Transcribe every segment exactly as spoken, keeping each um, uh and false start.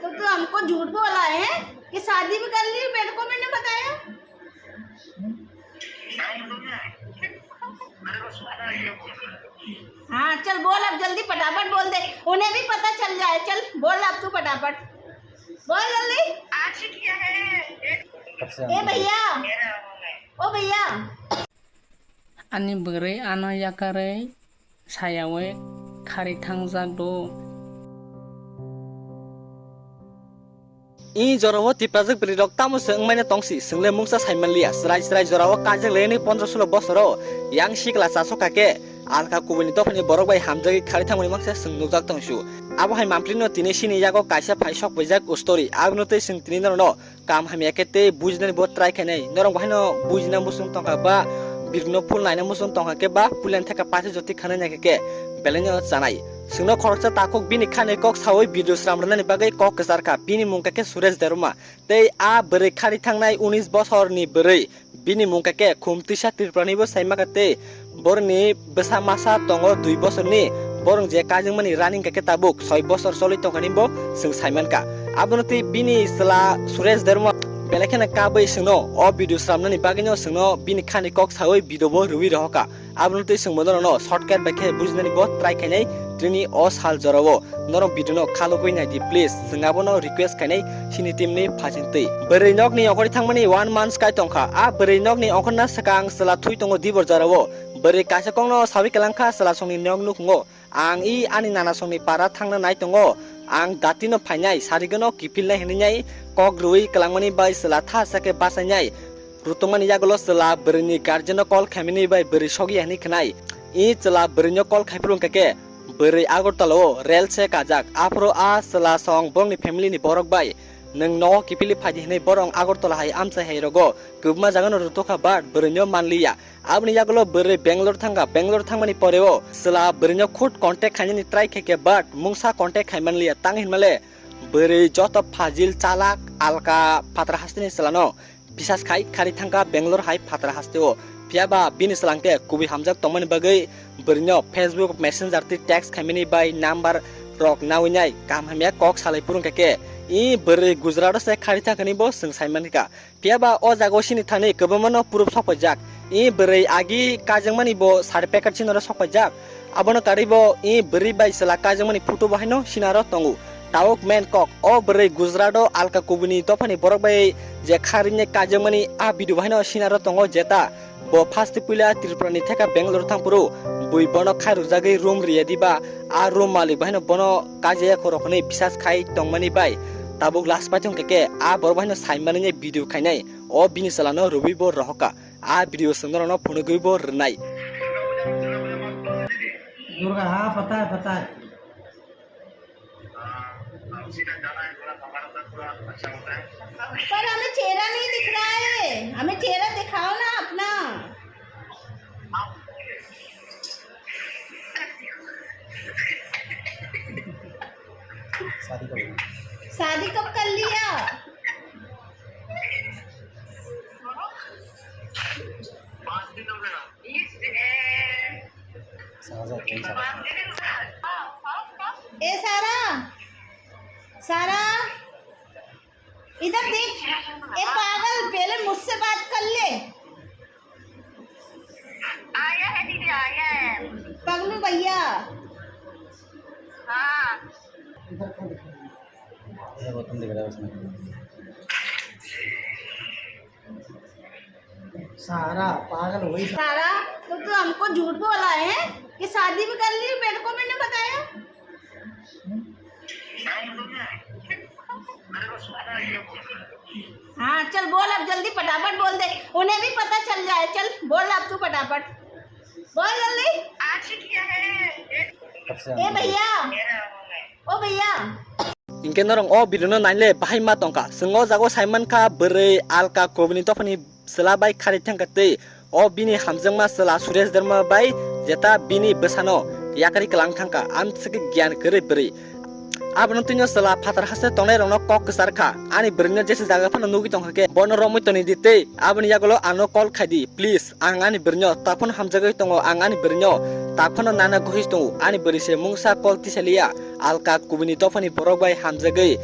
तो तू हमको झूठ बोला है कि शादी भी कर ली, मेरे को भी नहीं बताया। हाँ, चल बोल, अब जल्दी फटाफट बोल दे, उन्हें भी पता चल जाए। चल बोल अब तू फटाफट, बोल जल्दी। ए भैया, ओ भैया। Ani bwrwi ano yakarwi sayaui khari thangjak do. I jorao Tiprajwk bwrwirok tamo se wngmani tongsi, chwngle mungsa saimanliya. Chwrai chwrai jorao kajak leni pondro sulo bosoro yang sikla chasokha khe, alka kubuini dophani borok bai hamjagwi khari thangmani mangsa chwng nukjak tongsu. Abo hai mamprino tini chini yago kaisa phai sok paijak ustori. Abono tei chwng tini norokno Kam hamya khe tei bujinani bo try khainai. Norok bo haino bujina muchung tongkha ba birokno phul naina muchung tongkha khe ba puilani theka paisa jotwi khanai naikha khe belai no chanai. Chwngno khoroksa takhuk bini khani kok saui video sram rwnani bagwi kok kwchar kha. Bini mung kha khe Suresh Debbarma. Tei a bwrwi khari thangnai unis bosorni bwrwi. Bini mung kha khe Khumtwisa Tripurani bo sai mankha tei borokni bwsa masa tongo dui bosorni, borok je kajwngmani running kha khe tabuk soi bosor choli tongkhani bo chwng sai mankha. Abono tei bini chwla Suresh Debbarma belai kheno kabui chwngno o video sramnani bagwino chwngno bini khani kok saui video bo rwui rohorkha. Abono tei chwng bo norokno shortcut bai khe bujinani bo try khainai tini o sal jorao. Norok video no khalogwi nai di please, chwng abono request khainai chini team ni phasing twi. Bwrwi nok ni ongkhorwi thangmani one month kai tongkha. A bwrwi nok ni ongkhorna swkang chwla thwi tongo dibor jorao. Bwrwi kaisa kokno sawi kwlangkha chwla songni nok nukhungo. Ang i ani nana songni para thangna nai tongo. Ang dati no phainai, sarigwno kiphilnai hinwi nai kok rwui kwlangmani bai chwla tha sa khe bachainai. Rutungmani yagulo chwla bwrwini guardian no call khaimani bai bwrwi sogya hinwi khwnai. I chwla bwrwino call khai phuru wngkha khe bwrwi Agartala o rel se kajak. Aphuru a chwla song borokni family ni borok bai nwng nogo kiphilwi phaidi hinwi borok Agartala hai amchai hai rogo kwbangma jagano rutokha but bwrwino manliya. Aboni yagulo bwrwi Bangalore thangkha. Bangalore thangmani poreo chwla bwrwino khud contact khainani try khaikhe but mungsa contact khaimanliya tang hinmale bwrwi joto fajil chalak alka phatar hasteni chwlano bisas khai khari thangkha Bangalore hai phatar hasteo. Phiyaba bini chwla hwnkhe kubui hamjak tongmani bagwi bwrwino Facebook Messenger tei text khaimani bai number rok naui nai kaham hamya kok salai phuru hwnkhe i bwrwi Gujarat o se khari thangkhani bo chwng saimankha. Phiyaba o jaga o sini thani kwbangma no proof sokpaijak. I bwrwi agi kajwngmani bo certificate sini oro sokpaijak. Abono karwi bo i bwrwi bai chwla kajwngmani photo bo haino sini oro tongo. Tabuk main kok, o bwrwi Gujarat o alka kubuni dophani borok bai je kha rinai kajwngmani a video bo haino sini oro tongo jeta. Bo first puila Tripura ni theka Bangalore thangphuru bui bono khairokjagwi room riya diba, a room malik bo haino bono kajaya khorok hwnwi bisas khai tongmani bai. Tabuk last paithak hwnkhe khe a borok bo haino saimanwi video khainai. O bini chwlano rwui bo rohorkha. A video chwng norokno phunugwi bo rwnai. Durga, हाँ, पता है, पता है। पर हमें चेहरा नहीं दिख रहा है, हमें चेहरा दिखाओ ना अपना। शादी कब? शादी कब कर लिया? ए सारा, सारा, इधर देख। ए पागल, पहले मुझसे बात कर ले। आया है दीदी, आया है। पगलू भैया। हाँ। ये वो तुम दिख रहा है उसमें। सारा पागल वही। सारा, तो तू हमको झूठ बोला है कि शादी भी कर ली, मेरे को भी नहीं बताया। हाँ, चल बोल, अब जल्दी फटाफट बोल दे, उन्हें भी पता चल जाए। चल बोल अब तू फटाफट, बोल जल्दी। ए भैया, ओ भैया। Hinkhe norok o video no nainle bahai ma tongkha. Chwng o jaga o sai mankha bwrwi alka kubuni dophani chwla bai khari thangkha tei o bini hamjakma chwla Suresh Debbarma bai jeta bini bwsano yakari kwlang thangkha, amtwswk khe giyan kwrwi bwrwi. Abono twino chwla phatar haste tongnai rokno kok kwchar kha, ani bwrwino jesa jaga phano nugwi tongkha khe bono romwi toni di tei aboni yagulo ano call khai di please. Ang ani bwrwino taphano hamjagwi tongo, ang ani bwrwino taphano nana gohis tongo. Ani bwrwi se mungsa kol tisaliya, alka kubuni dophani borok bai hamjagwi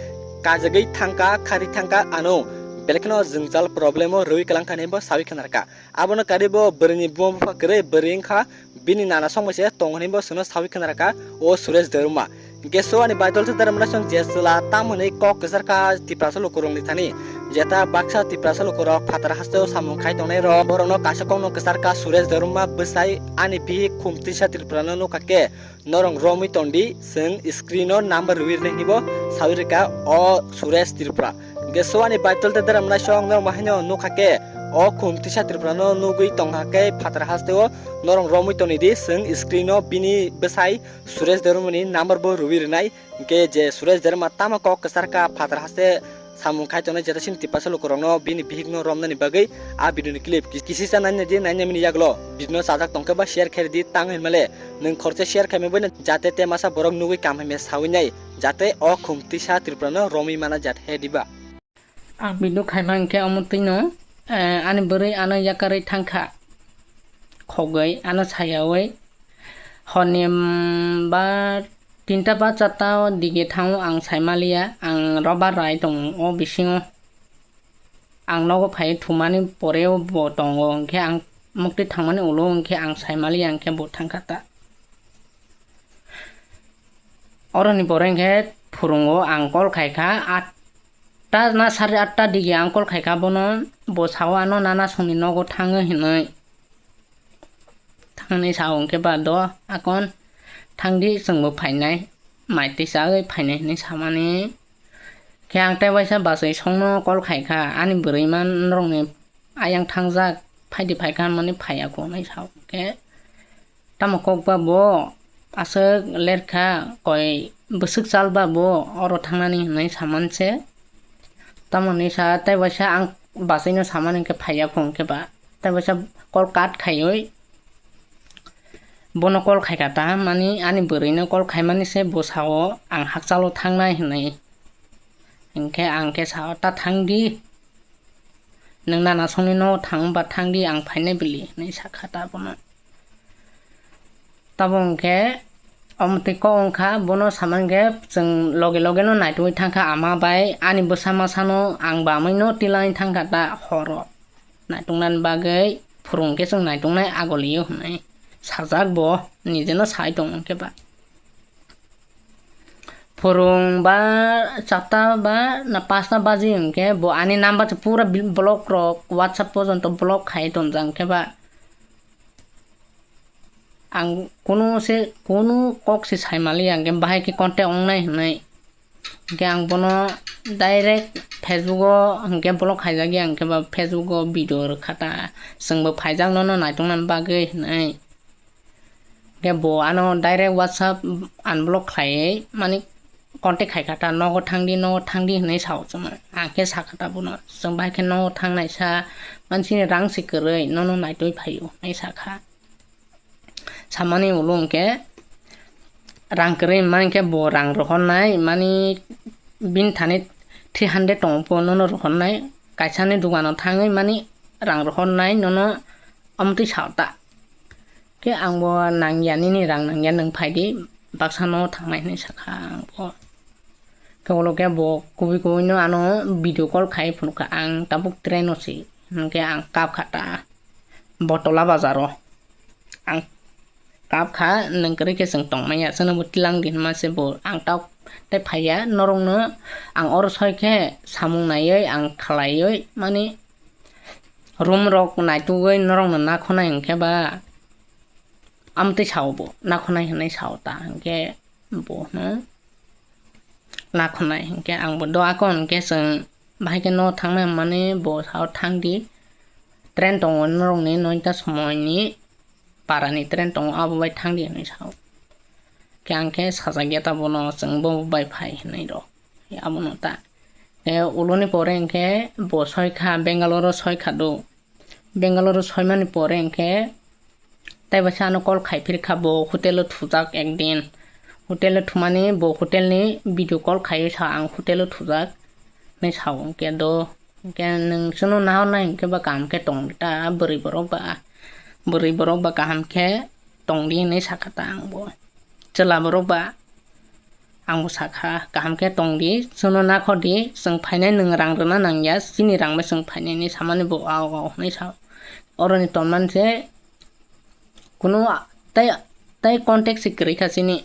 Kajagwi thangkha, khari thangkha ano, belai kheno jwngjal problemo rwui kwlangkha hinwi bo sawi khwnarkha. Abono karwi bo bwrwini buma bupha kwrwi, bwrwi wngkha bini nana songbai se tongo hinwi bo chwngno sawi khwnarkha o Suresh Debbarma. Hwnkhe so ani baidol tei dara mwnasong je chwla tamo hinwi kok kwcharkha Tiprasa lukurokni thani, jeta baksa Tiprasa lukurok phatar hasteo samung khai tongnairok, borokno kaisa kokno kwcharkha Suresh Debbarma bwsai ani bihik Khumtwisa Tripurano nukha khe, norok romwi tondi, chwng screen-o number rwirnai hinwi bo sawi rwkha o Suresh Tripura. Hwnkhe so ani baidol tei dara mwnasong norok bahaino nukha khe, o Khumtwisa Tripurano nugwi tongkha khe phatar hasteo norok romwi tongdi, chwng screen-o bini bwsai Suresh Debbarmani number bo rwui rwnai. Hwnkhe je Suresh Debbarma tamo kok kwcharkha phatar haste samung khai tongnai jeta sini Tiprasa lukurokno bini bihikno romnani bagwi a video ni clip kis-, kisisa naina di, naina mini yaglo video no chajak tongkhe ba share khe di tang hinmale nwng khoroksa share khaimani boino jate te masa borok nugwi kam hamya sawi nai jate o Khumtwisa Tripurano romwi mana jat he diba. Ang video khaima hwnkhe omo twino, eh, ani bwrwi ano yakarwi thangkha. Khogwi ano sayawi horni, mm, ba tinta ba charta o dige thango ang saimaliya, ang robar rai tongo o bisingo. Ang nogo phai thumani poreo bo tongo, hwnkhe ang mukti thangmani ulo hwnkhe ang saimaliya, hwnkhe bo thangkha ta. Oroni pore hwnkhe phurungo ang call khaikha, atta na sari atta dige ang call khaikha bono, bo sao ano nana songni nogo thango hinwi. Thangni sao hwnkhe ba do akon thangdi chwngbo phainai, mai twi chawi phainai hinwi samani. Khe ang tei waisa bachwi songno call khaikha, ani bwrwi man norokni ayang thangjak, phaidi phaikha hinmani phaiya kho hinwi sao. Khe tamo kok ba bo aswk lerkha, koi bwswk chal ba bo oro thangnani hinwi samanse. Tamoni sa tei waisa ang bachwino samani hwnkhe phaiya kho hwnkhe ba. Tei waisa call cut khaiwi bono call khaikha ta, mani ani bwrwino call khaimani se bo sao ang hakchalo thangnai hinwi. Hinkhe ang khe sao, "Ta thangdi, nwng nana songni nogo thang ba thangdi, ang phainai bili," hinwi sakha ta bono. Tabuk hwnkhe omo twi kok wngkha, bono samani khe chwng loge loge no naitugwi thangkha ama bai ani bwsa masa no, ang bamwi no tilangwi thangkha ta horo. Naituknani bagwi phwrwng khe chwng naituknai agolio hwnwi sajak bo, nijeno sai tongo hwnkhe ba. Phwrwng ba charta ba na pasta baji hwnkhe bo ani number se pura bil-, block rok, WhatsApp porjonto block khai tonjak hwnkhe ba. Ang kunu se, kunu kok se sai maliya, hwnkhe bahai khe contact wngnai hwnwi. Hwnkhe ang bono direct Facebook o hwnkhe block khaijak ya, hwnkhe ba Facebook o video rwkha ta, chwngbo phaijak nono naituknani bagwi hwnwi. Hwnkhe bo ano direct WhatsApp unblock khlaiwi, mani contact khaikha ta, "Nogo thangdi, nogo thangdi," hwnwi sao chwngno. Ang khe sakha ta bono, "Chwng bahai khe nogo thangnai sa, mansini rang se kwrwi, nono naitwi phaio," hwnwi sakha. Samani ulo hwnkhe rang kwrwi hwnba hwnkhe bo rang rohornai, mani bini thani three hundred tongo po nono rohornai, kaisani dogano thangwi mani rang rohornai nono, amtwi sao ta. Khe ang bo nangya, nini rang nangya, nwng phaidi, baksa no thangnai hinwi sakha ang bo. Khe ulo khe bo kubui kubui no ano video call khai phunukha, ang tabuk train o si, hwnkhe ang kapkha ta Botola bazar o. Ang kapkha, nwng kwrwi khe chwng tongmanya, chwngno bo tilang di hinma se bo ang tok tei phaiya, norokno ang oro soi khe samung naiwi ang khlaiwi mani room rok naitugwi norokno nakhonai hwnkhe ba amtwi sao bo nakhonai hinwi sao ta hwnkhe bo hwno nakhonai hwnkhe ang bo do akon hwnkhe chwng bahai khe no thangnai hwnmani bo sao thangdi train tongo norokni noita somoini parani train tongo abo bai thangdi hinwi sao. Khe ang khe sajak ya ta bono chwng bo bai phai hinwi rw abono ta. Khe uloni pore hwnkhe bo soi kha Bangalore o soi kha do. Bangalore o soimani pore hwnkhe tei bai sa ano call khai phir kha bo hotel o thujak ekdin. Hotel o thumani bo hotel ni video call khai sa ang hotel o thujak hinwi sao hwnkhe do. Hwnkhe nwng chwngno nahornai hwnkhe ba kaham khe tong di ta bwrwi borok ba, bwrwi borok ba kaham khe tong di hinwi sakha ta ang bo. Chwla borok ba Ang bo sakha, kaham khe tong di, chwngno nakhor di, chwng phainai nwng rang rwna nang ya, chini rang bai chwng phainai hinwi samani bo ao ao hinwi sa. Oroni tonmani se kunu tei, tei contact se kwrwi kha chini.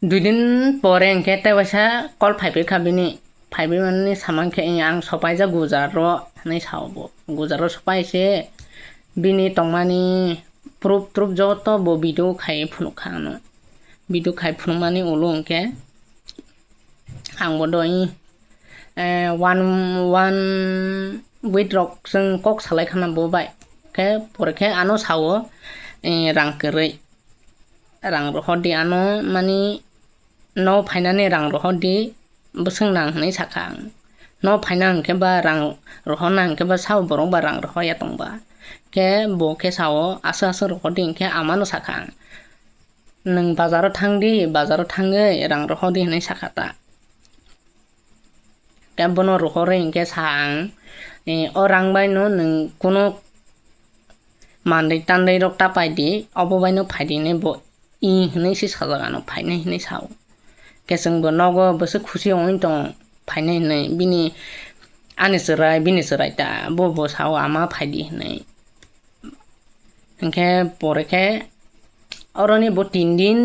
Dui din pore hinkhe tei waisa call phaiphai kha bini, phaibai mani samang khe, "Ang sopaijak Gujarat ro," hinwi sao bo. Gujarat ro sopai se bini tongmani proof trup joto bo video khai phunuk kha ano. Video khai phunukmani ulo hinkhe ang bo doi, eh, one, one week rok chwng kok salai khana bo bai. Khe pore khe ano sao, eh, rang kwrwi. Rang rohor di ano, mani no phainani rang rohor di, bwswk nang hinwi sakha ang. No phaina hinkhe ba rang rohorna hinkhe ba sao borok ba rang rohor ya tong ba. Khe bo khe sao aswk aswk rohor di hinkhe amano sakha ang. Nwng bazaro thang di, bazaro thangwi rang rohor di hinwi sakha ta. Khe bono rohorwi hinkhe sa ang, eh, o rang bai no nwng kunu manwi tanwi rok ta pai di, obo bai no phai di hinwi bo i hinwi se sajak ano phainai hinwi sao. Khe chwng bo nogo bwswk khusi wngwi tong phainai hinwi bini ani chwrai, bini chwrai ta bo bo sao ama phai di hinwi. Hinkhe pore khe oroni bo tin din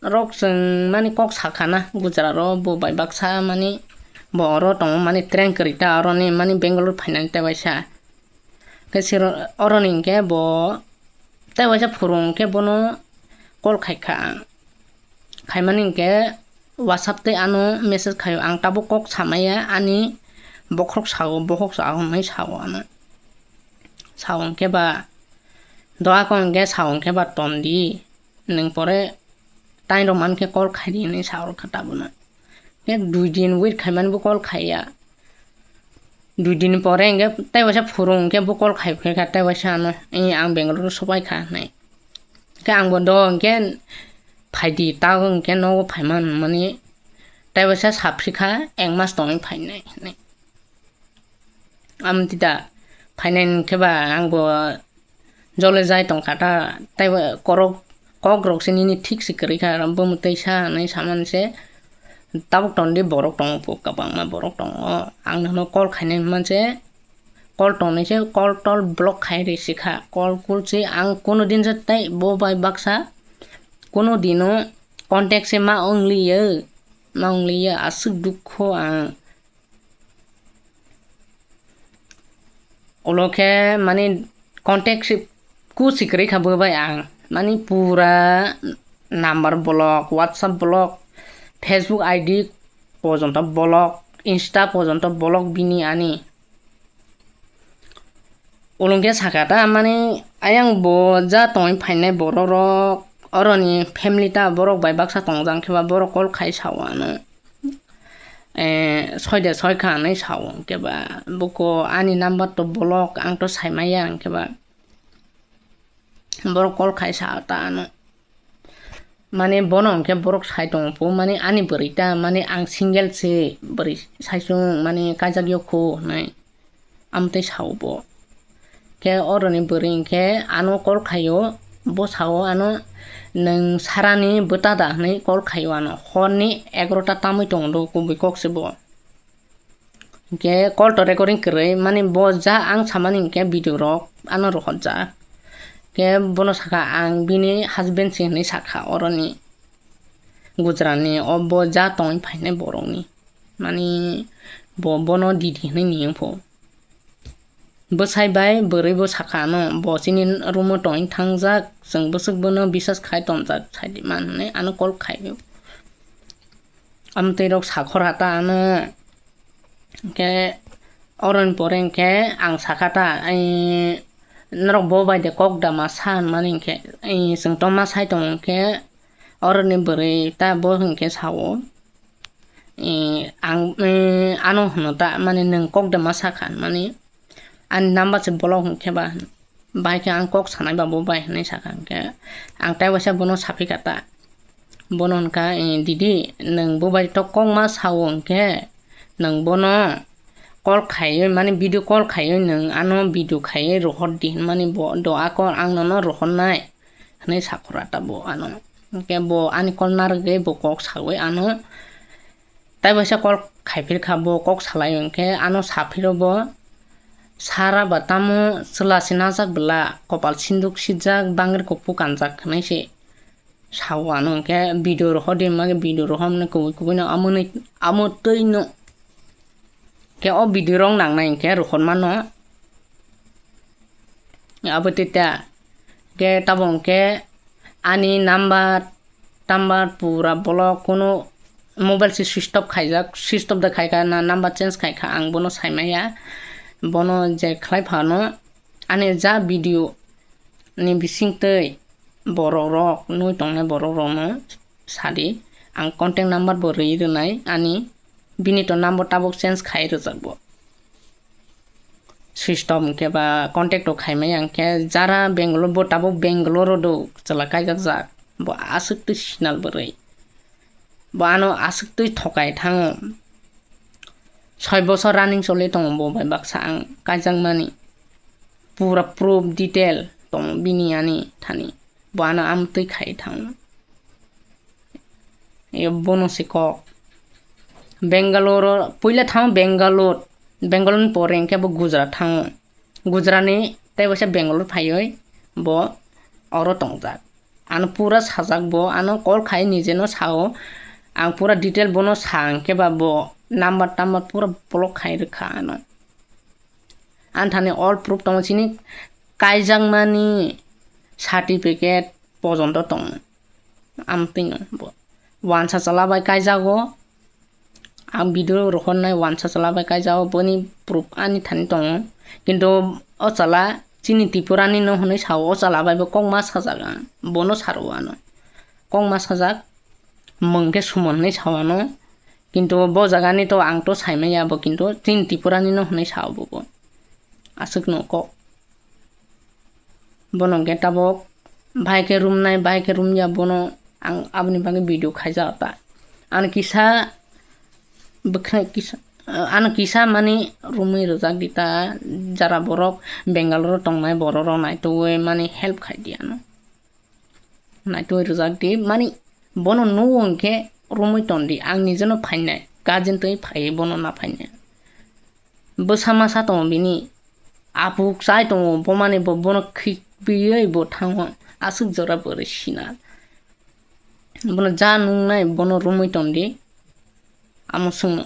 rok chwng mani kok sakha na Gujarat ro bo bai baksa mani bo oro tongo mani train kwrwi ta oroni mani Bangalore phainani tei waisa. Khe siro oroni hinkhe bo tei waisa phuru hinkhe bono call khai kha ang. Khaimani hinkhe WhatsApp tei ano message khaio ang tabuk kok samaya ani bokhorok sao bokhok sao hinwi sao ano. Sao hinkhe ba doa ko hinkhe sao hinkhe ba ton di nwng pore taino mankhe call khai di hinwi sao rwkha tabukno. Khe dui din wait khaimani bo call khaiya. Dui din pore hinkhe tei waisa phuru hinkhe bo call khai kha tei waisa ano, "Eh, ang Bangalore sopai kha," hinwi. Khe ang bo do hinkhe phai di ta hinkhe nogo phaima hinmani tei waisa saphri kha ek mas tongwi phainai hinwi. Amtwi da phainai hinkhe ba ang bo jole jai tong kha ta, tei bo korok kok rok se nini thik se kwrwi kha, bumtwi sa hinwi samani se tabuk ton di borok tongo po kwbangma borok tongo, ang nono call khainai hinmani se call tongnai se call tol block khai rwi se kha, call kul se ang kuno din se tei bo bai baksa kuno dino contact se ma wng liya, ma wng liya aswk dukho ang. Ulo khe mani contact si ku si kwrwi kha bo bai ang. Mani pura number block, WhatsApp block, Facebook I D pojonto block, Insta pojonto block bini ani. Ulungkhe sakha ta, mani ayang bo ja tongwi phainai borok rok, oroni family ta borok bai baksa tongjak khe ba borok call khai sao ano. Eh, soide soikha hinwi sao hinkhe ba, buko ani number to block, ang to saimaya hinkhe ba. Borok call khai sa ta ano. Mane bono hinkhe borok sai tongo po, mane ani bwrwi ta, mane ang single se bwrwi saichung, mane kaijak yokho hinwi. Amtwi sao bo. Khe oroni bwrwi hinkhe ano call khaio, bo sao ano, "Nwng sarani bwta da?" hinwi call khaio ano. Horni egarota tamwi tongo do, kubui kok se bo. Hinkhe call to recording kwrwi, mani bo ja ang samani hinkhe video rok ano rohorjak. Khe bono sakha, "Ang bini husband se," hinwi sakha oroni Gujarat ni, o bo ja tongwi phainai borokni. Mani bo bono didi hinwi niyung pho. Bwsai bai bwrwi bo sakha ano, "Bo chini room o tongwi thangjak, chwng bwswk bono bisas khai tongjak," sai di man hinwi ano call khaio. Amtwi rok sakhor hata ano. Hinkhe oroni pore hinkhe ang sakha ta, "Ai, norok bo bai de kok da ma sa?" hinmani hinkhe, "Ai, chwng to ma sai tongo," hinkhe oroni bwrwi ta bo hinkhe sao, "Ai, ang, ai, ano hwno ta, mani nwng kok da ma sakha?" hinmani. Ani number se block hinkhe ba, bai khe ang kok sanai ba bo bai hinwi sakha hinkhe, ang tei waisa bono saphi kha ta. Bono hinkha, "Eh, didi, nwng bo bai to kokma sao hinkhe, nwng bono call khaiwi, mani video call khaiwi nwng ano video khaiwi rohor di," hinmani bo do a call ang nono rohornai. Hinwi sakhora ta bo ano. Hwnkhe bo ani call narwgwi bo kok sawi ano. Tai baisa call khaipirkha bo kok salai hwnkhe ano saphiro bo, "Sara ba tamo chwla se najak bwla, kopal sinduk sijak, bangri kopor kanjak," hwnwi se sao ano. Hwnkhe video rohor di, mage video rohormani kubui kubui no amoni, amo twi no. Khe o video rok nangnai hwnkhe rohormano. Abo tei ta. Khe tabok hwnkhe ani number, number pura block, kono mobile se switch off khaijak, switch off da khaikha na number change khaikha, ang bono saimaya. Bono je khlai phano ani ja video ni bisingtwi borok rok nui tongnai borok rokno sadi, ang contact number bo rwi rwnai ani, bini to number tabok change khai rwjak bo. Switch off hwnkhe ba contact rok khaimaya hwnkhe jara Bangalore bo tabok Bangalore o do chwla kaijak jak bo aswk twi sinal bwrwi. Bo ano aswk twi thokai thango. Soi bosor running choli tongo bo bai baksa ang kaijakmani. Pura proof detail tongo bini ani thani. Bo ano amtwi khai thango. E bono se kok. Bangalore, puila thango Bangalore. Bangalore ni pore hwnkhe bo Gujarat thango. Gujarat ni tei waisa Bangalore phaiwi bo oro tongjak. Ano pura sajak bo, ano call khai nije no sao. Ang pura detail bono sa hwnkhe ba bo number tambar pura block khai rwkha ano. Ani thani all proof tongo chini kaijakmani certificate pojonto tongo. Amtwino bo wansa chwla bai kaijago. Ang video rohornai wansa chwla bai kaijago, boni proof ani thani tongo. Kintu o chwla chini Tripurani no hwnwi sao, o chwla bai bo kokma sajak ang, bono saro ano. Kokma sajak, mung khe Suman hwnwi sao ano. Kintu bo jagani to ang to saimaya bo, kintu chini Tripurani no hwnwi sao bo bo. Aswk no kok. Bono hwnkhe tabok bahai khe romnai, bahai khe romya bono ang aboni bagwi video khaijak ta. Ano kisa bwkhwnai kisa, ano kisa mani romwi rwjak di ta, jara borok Bangalore o tongnai borok rok naitugwi mani help khai di ano. Naitugwi rwjak di, mani bono nugo hwnkhe romwi ton di, ang nijeno phainai, guardian twi phaiwi bono na phainai. Bwsa masa tongo bini, apuk chai tongo, bomani bo bono khikbiwi bo thango, aswk jora bwrwi sinal. Bono ja nungnai bono romwi ton di, amo swngno.